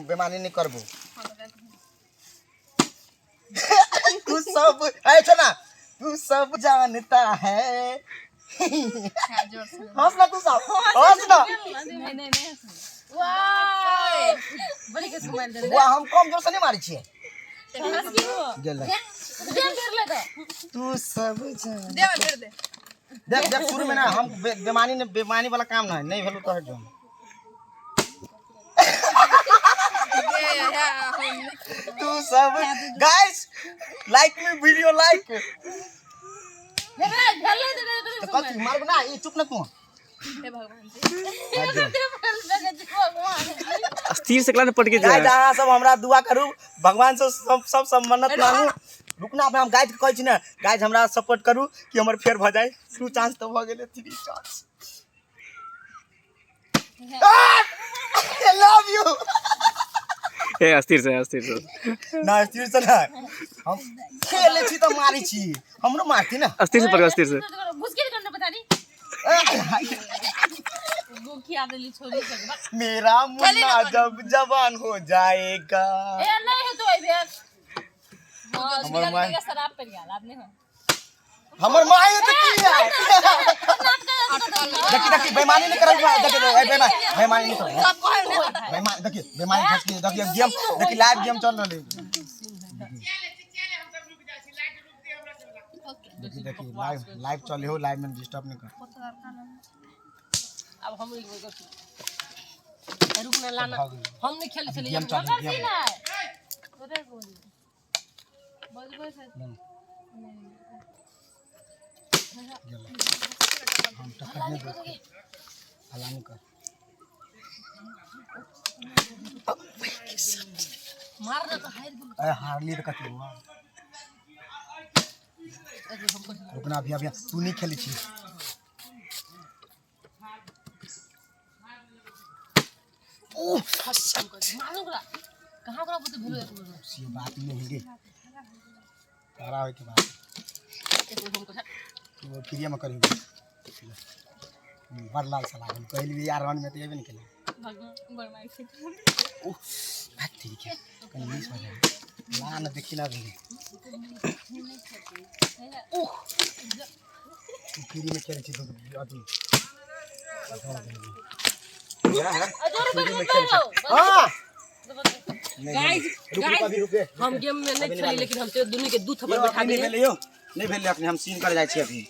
हम बेमानी नहीं करबो। तू सब ऐ छो ना, तू सब जानता है। हंस ना तू सब, हंस ना। नहीं नहीं नहीं, वाह, बड़ी के सुमार दे। वाह, हम कम जोर से नहीं मारै छियै। हंस की गेल। दे फेर ले तो। तू सब जान दे फेर दे। देख देख, शुरू में ना हम बेमानी ने बेमानी वाला काम ना है, नहीं भेलो तो हट जाओ। तू सब गाइस लाइक में वीडियो लाइक। भेल भेल दे दे। तो कथी मारब ना, ई चुप ना तू। हे भगवान जी। हट जाओ। स्थिर से कला पटके गाइस जाए। अहाँ सब हमरा दुआ करू, भगवान से सब सब सब मन्नत मांगू। रुकना, अपना हम गाइस के कहै छी ने, गाइस हमरा सपोर्ट करू कि हमर फेर भऽ जाए। 2 चांस तऽ भऽ गेलै, 3 चांस। I love you. ए, स्थिर से, स्थिर से। ना, स्थिर से ना, हम खेले छी तऽ मारै छी, हमरो मारती ना। स्थिर से पकड़, स्थिर से। घुस के करना पता नहीं गोखी आदली छोड़ी सकबा। मेरा मुन्ना जब जवान हो जाएगा। ए, नहीं है तो आई बेर हां। हमर माय। शराब पर गेल आब नहीं हो। हमर माय तऽ की है। देखी देखी, बेईमानी नहीं करल। देखी, ए बेईमान, बेईमानी नहीं करल। सब कहे ने। बेईमान, देखिए बेईमानी फंस गई। देखिए गेम, देखिए लाइव गेम चल रहलै। देखिए देखिए, लाइव लाइव चले हो, लाइव में डिस्टर्ब नहीं कर। अब हम एक बेर रुक ना, लाना। भऽ गेलै। हम नहीं खेले चले। गेम चल, गेम। गेलै, हम टक्कर नहीं देब, हल्ला नहीं कर। मार ना तो हार गेल। अरे, हारली तऽ कथी हुआ? रुकना, अभी अभी तू नहीं खेलै छी। ओह। मारो ओकरा, कहाँ ओकरा बुते भेलो एक बेर। से बात नहीं है गे, तारा होय के बात। एक बेर हम कर। तू फ्रीए में करी। बड़ लाल सा लागल, कहलियै यार रन में तऽ एबे नहि केलै। भगवान बड़ मार छै। ओह भाग, ठीक है, कनी मिस हो जाए। ला न, देखी ना अभी। ओह। तू फ्री में खेलै छी तो अथी अजोर कर दो। हाँ। गाइस। रुक रुक, अभी रुके। हम गेम में नहीं खेली, लेकिन हम तो दुनू के दू थप्पड़ यौ, बैठा अखनी नहि दिए। भेलै यौ, नहि भेलै अखनी, हम सीन कर जाइ छी अभी।